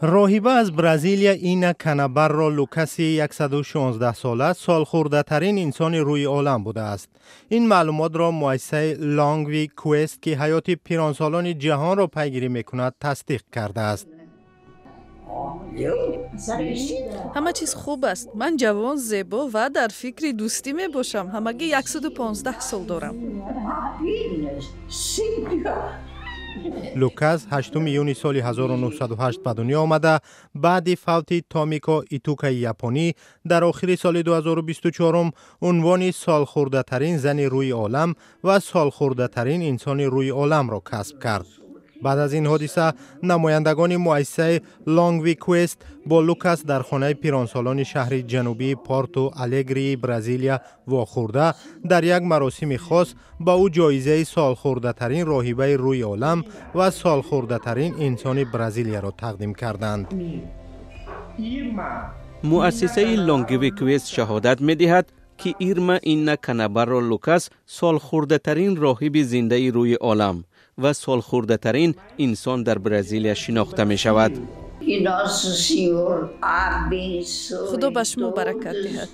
Роҳиба аз Бразилия Ина Канабарро Лукаси 116-сола солхӯрдатарин инсони рӯи олам будааст. Ин маълумотро муассисаи Лонгви Квест, ки ҳаёти пиронсолони ҷаҳонро пайгирӣ мекунад, тасдиқ кардааст. Ҳама чиз хуб аст. Ман ҷавон, зебо ва дар фикри дӯстӣ мебошам. Ҳамагӣ 115 сол дорам. Лукас 8 июни соли 1908 ба дунё омада, баъди фавти Томико Итукаи японӣ дар охири соли 2024 унвони солхӯрдатарин зани рӯи олам ва солхӯрдатарин инсони рӯи оламро касб кард. Баъд аз ин ҳодиса намояндагони муассисаи Лонгви Квест бо Лукас дар хонаи пиронсолони шаҳри ҷанубии Порту Алегрии Бразилия вохӯрда, дар як маросими хос ба ӯ ҷоизаи солхӯрдатарин роҳибаи рӯи олам ва солхӯрдатарин инсони Бразилияро тақдим карданд. Муассисаи Лонгви Квест шаҳодат медиҳад, ки Ирма Инна Канабарро Лукас солхӯрдатарин роҳиби зиндаи рӯи олам ва солхӯрдатарин инсон дар Бразилия шинохта мешавад. Худо ба шумо баракат диҳад.